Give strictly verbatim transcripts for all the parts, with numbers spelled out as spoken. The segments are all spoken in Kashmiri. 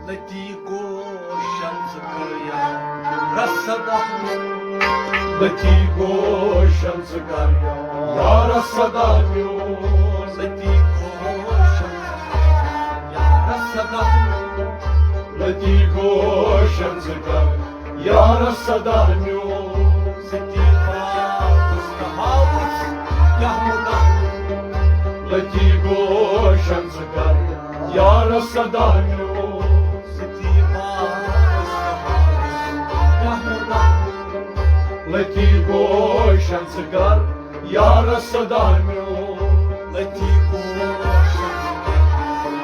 لتی گوشن ژٕ کر یارس صدا۔ لتی گوشن ژٕ کر یارس صدا میون۔ لتی گوشن ژٕ کر یارس صدا۔ لتی گوشن ژٕ کر یارس صدا میون۔ لتی گوشن ژٕ کر یارس صدا میون۔ لتی گوشن ژٕ کر یارس صدا میون۔ لتی گوشن ژٕ کر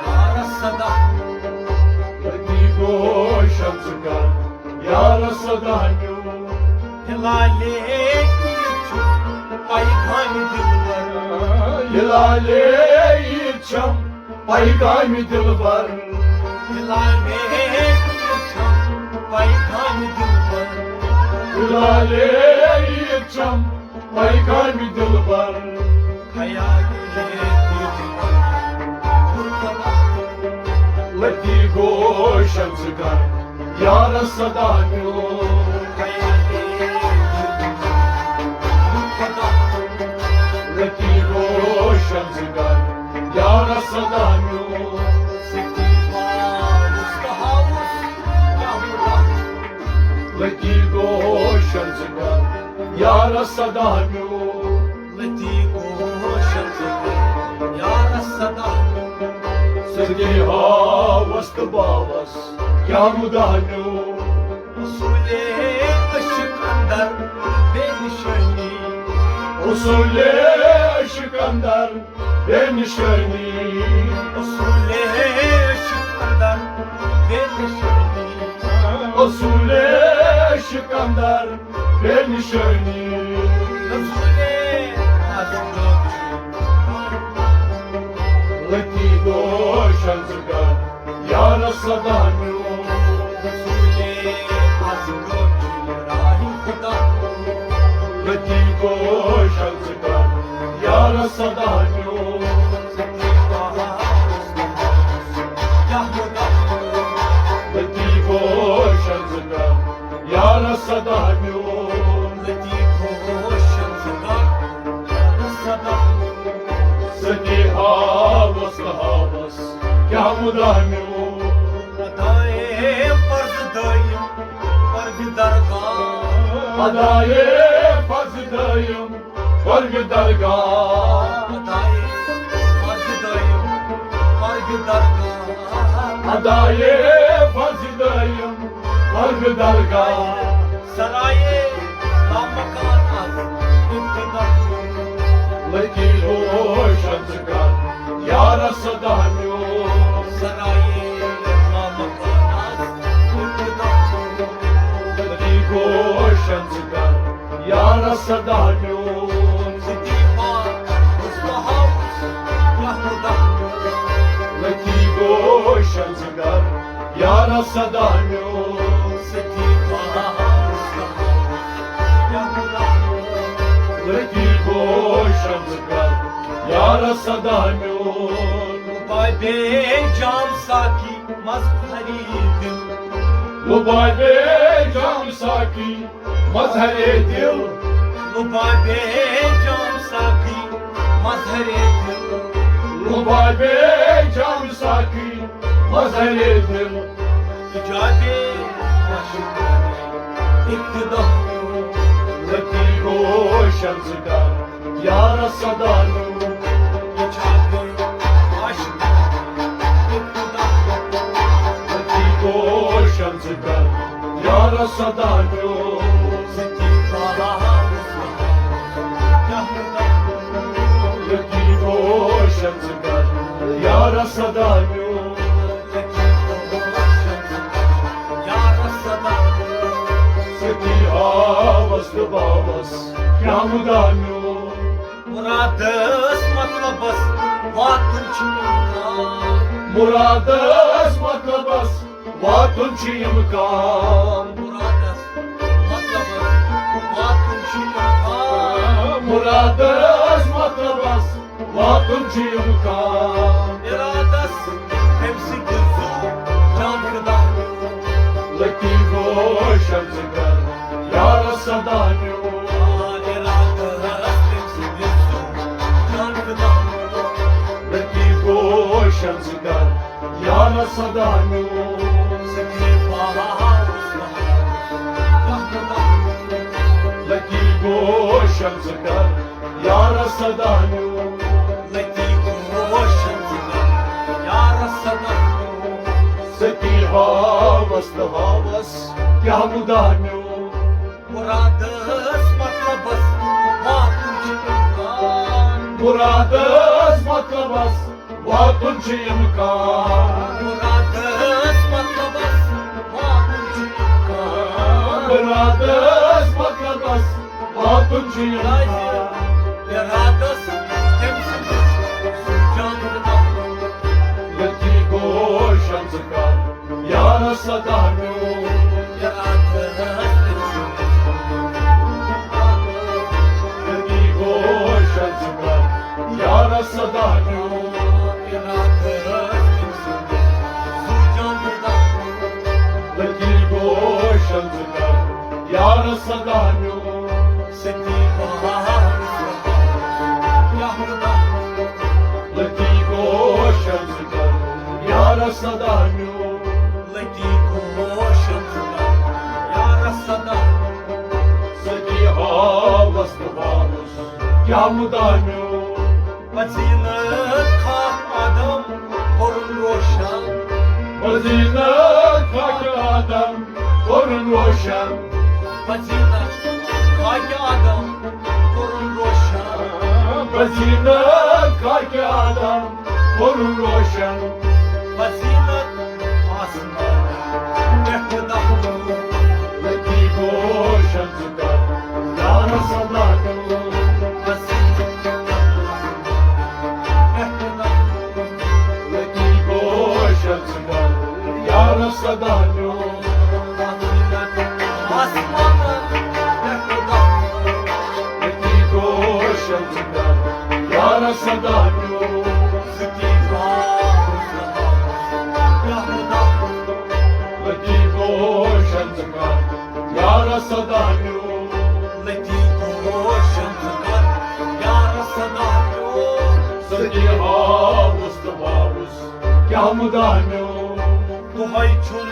یارس صدا۔ لتی گوشن ژٕ کر یارس صدا میون۔ ہلالے عید چھُ پیغامِ دلبر۔ ہلالے عید چھم پیغامِ دلبر۔ ہلالے عید چھم پیغامِ دلبر۔ ہلالے عید چھم پیغامِ دلبر۔ خیالی لتی گوشن ژٕ کر یارس صدا میون۔ لتی گوشن ژٕ کر یارس صدا میون۔ لتی گوشن ژٕ کر یارس صدا میون۔ لتی گوشن ژٕ کر یارس صدا۔ ستی ہاوس تہٕ باوس کیٛاہ مُدعا میون۔ اصوٗلے عشق اندر بے نشٲنی۔ اصوٗلے عشق اندر بے نشٲنی۔ اصوٗلے عشق اندر بے نشٲنی۔ اصوٗلے عشق اندر بے نشٲنی۔ اصوٗلے عشق لتی گوشن ژٕ کر یارس صدا میون۔ لتی گوشن ژٕ کر یارس صدا میون۔ لتی گوشن ژٕ کر یارس صدا میون۔ لتی گوشن ژٕ کر یارس صدا میون۔ ستی ہاوس تہٕ ہاوس کیٛاہ مُدعا میون۔ ادائے فرض دٲیِم پروردگار۔ ادائے فرض دٲیِم پروردگار۔ ادائے فرض دٲیِم پروردگار۔ ادائے فرض دٲیِم پروردگار۔ سرائے لامکان از ابتدا۔ لتی گوشن ژٕ کر یارس صدا میون۔ سرائے لامکان از ابتدا۔ لتی گوشن ژٕ کر یارس صدا میون۔ ستی ہاوس تہٕ باوس کیٛاہ مُدعا میون۔ لتی گوشن ژٕ کر یارس صدا میون۔ ستی ہاوس تہٕ باوس کیٛاہ مُدعا میون۔ لتی گوشن ژٕ کر یارس صدا میون۔ لُبابے جام ساقی مظہرِ دل۔ لُبابے جام ساقی مظہرِ دل۔ لُبابے جام ساقی مظہرِ دل۔ لُبابے جام ساقی مظہرِ دل۔ ایجابے عاشقانِ ابتدا۔ لتی گوشن ژٕ کر یارس صدا میون۔ ایجابے عاشقانِ ابتدا۔ لتی گوشن ژٕ کر یارس صدا میون۔ لتی گوشن ژٕ کر یارس صدا میون۔ ستی ہاوس تہٕ باوس کیٛاہ مُدعا میون۔ مرادس مطلبس واتُن چھُ اِمکان۔ مرادس مطلبس واتُن چھُ اِمکان۔ مرادس مطلبس واتُن چھُ اِمکان۔ مرادس مطلبس واتُن چھُ اِمکان۔ اِرادس أمۍ سٕنٛدِ زُو جان فدا یارس صدا میون۔ لکی گوشن ژٕ کر یارس صدا میون۔ لکی گوشن ژٕ کر یارس صدا میون۔ لکی گوشن ژٕ کر یارس صدا میون۔ سکی ہاوس تہٕ ہاوس کیٛاہ مُدعا میون۔ مرادس مطلبس واتُن چھُ اِمکان۔ مرادس مطلبس واتُن چھُ اِمکان۔ مرادس مطلبس واتُن چھُ اِمکان۔ مرادس مطلبس واتُن چھُ اِمکان۔ ارادس تٔمۍ سٕنٛدِس سُہ جان تہٕ نفرُن۔ لکی گوشن ژٕ کر یارس صدا میون۔ لکی گوشن ژٕ کر یارس صدا میون۔ لکی گوشن ژٕ کر یارس صدا میون۔ لکی گوشن ژٕ کر یارس صدا میون۔ لکی گوشن ژٕ کر یارس صدا میون۔ سکی ہاوس تہٕ ہاوس کیٛاہ مُدعا میون۔ پزینت خاک آدم کوٚرُن روشن۔ پزینت خاک آدم کوٚرُن روشن۔ پزینت خاک آدم کوٚرُن روشن۔ پزینت خاک آدم کوٚرُن روشن۔ پزینت آسمان پٮ۪ٹھ دَہُن۔ لکی گوشن ژٕ کر یارس صدا میون۔ پزینت آسمان پٮ۪ٹھ دَہُن۔ لکی گوشن ژٕ کر یارس صدا میون۔ آسمان پٮ۪ٹھ دَہُن۔ لکی گوشن ژٕ کر یارس صدا میون۔ لکی گوشن ژٕ کر یارس صدا میون۔ لکی گوشن ژٕ کر یارس صدا میون۔ سکی ہاوس تہٕ ہاوس کیٛاہ مُدعا میون۔ دۄہے چھُم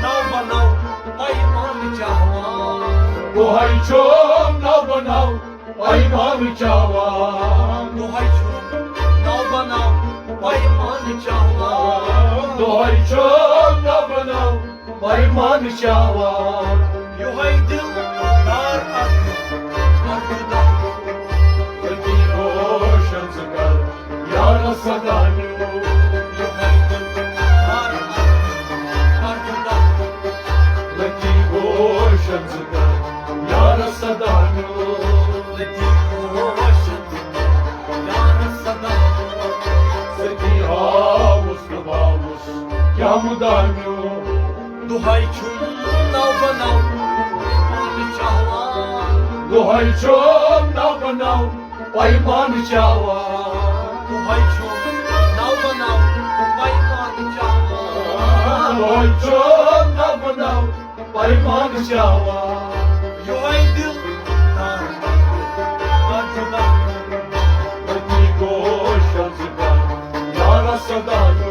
نو بناو پیمان چاوان۔ دۄہے چھُم نو بناو پیمان چاوان۔ دۄہے چھُم نو بناو پیمان چاوان۔ دۄہے چھُم نو بناو پیمان چاوان۔ یُہے دِلدار اکھ اکھ دم۔ لکی گوشن ژٕ کر یارس صدا میون۔ یُہے دِلدار اکھ اکھ دم۔ لکی گوشن ژٕ کر یارس صدا میون۔ لکی گوشن ژٕ کر یارس صدا میون۔ سکی ہاوس تہٕ باوس کیٛاہ مُدعا میون۔ دۄہے چھُم نو بناو پیمان چاوان۔ دۄہے چھُم نو بناو پیمان چاوان۔ دۄہے چھُم نو بناو پیمان چاوان۔ دۄہے چھُم نو بناو پیمان چاوان۔ یُہے دِلدار اکھ اکھ دم۔ لکی گوشن ژٕ کر یارس صدا